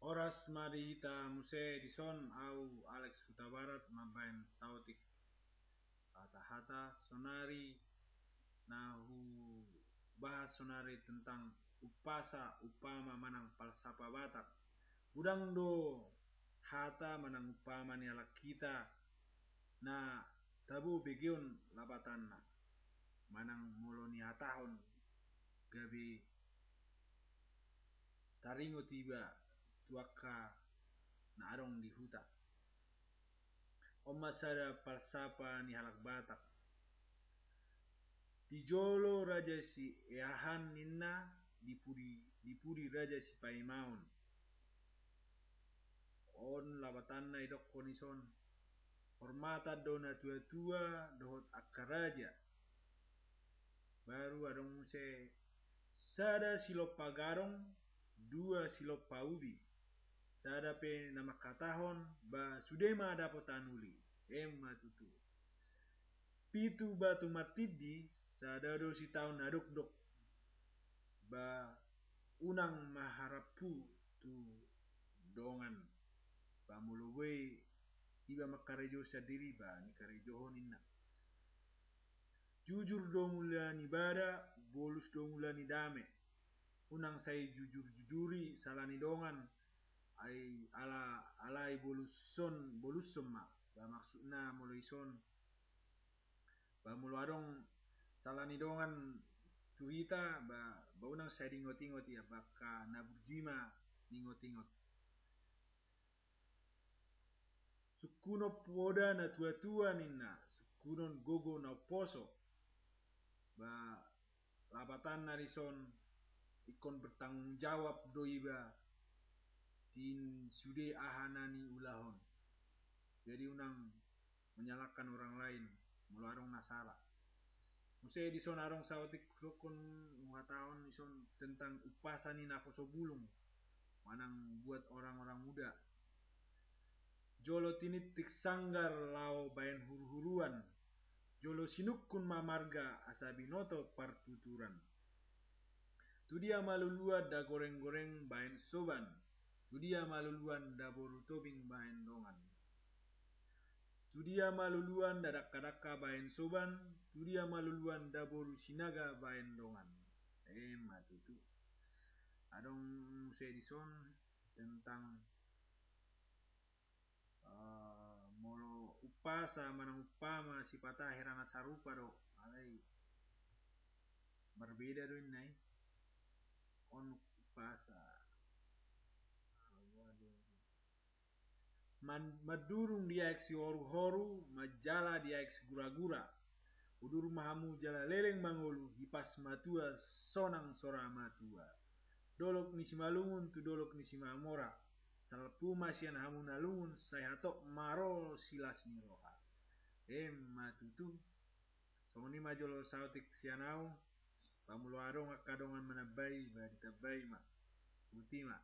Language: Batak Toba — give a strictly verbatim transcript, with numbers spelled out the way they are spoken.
Horas ma di hita muse, dison au Alex Hutabarat mambaen saotik hata-hata sonari na hubahas sonari tentang umpasa, umpama manang palsapa Batak. Godang do hata manang umpama ni halak hita na tabo begeon lapatanna, manang molo nihatahon gabe taringot iba tu angka na adong di huta. On ma sada palsapa ni halak Batak. Di jolo raja si Eahan ninna, di pudi, di pudi raja si Paimaon. On lapatanna idokkon dison. Hormatan do na tua-tua dohot angka raja. Baru adong muse sada silompa gadong, dua silompa ubi. Sada pe na manghatahon ba sude ma dapotan uli. Emma tutu. Pitu batu martindi, sada do sitaon na dokdok. Ba unang maharampu tu dongan. Ba molo boi iba mangkarejo sandiri, ba nikarejohon ninna. Jujur do mula ni bada, bolus do mula ni dame. Unang sai jujur-jujuri sala ni dongan, ai ala, alai bolushon, bolushon ma. Ba maksudna molo dison, ba molo adong sala ni dongan tu hita, ba, ba unang sai diingot-ingot ia, ba angka na burju ma diingot-ingot. Sungkunon poda na tua-tua ninna, sungkunon gogo na umposo. Ba lapatanna dison, ingkon bertanggung jawab do iba di sude aha na niulahon. Jadi unang menyalahkan orang lain molo adong na sala. Muse dison adong saotik hudokkon, huhatahon dison tentang umpasa ni naposo bulung manang buat orang-orang muda. Jolo tinittik sanggar laho baen huru-huruan, jolo sinungkun ma marga asa binoto partuturan. Tu dia ma luluan da goreng-goreng baen soban, tu dia ma luluan da boru Tobing baen dongan. Tu dia ma luluan da dangka-dangka baen soban, tu dia ma luluan da boru Sinaga baen dongan. Emma tutu. Adong muse dison tentang, eh, molo umpasa manang umpama sipata hera na sarupa do, alai marbeda do ninna i. On umpasa. Man-, mandurung di aek sihoru-horu, manjala di aek sigura-gura. Udur ma hamu jala leleng mangolu, hipas matua sonang sora matua. Dolok ni Simalungun tu dolok ni Simamora. Salpu ma sian hamu na lungun, sai hatop ma ro silas ni roha. Emma tutu. Songon i ma jolo saotik sian au. Ba molo adong angka dongan manambai, ba ditambai ma. Boti ma.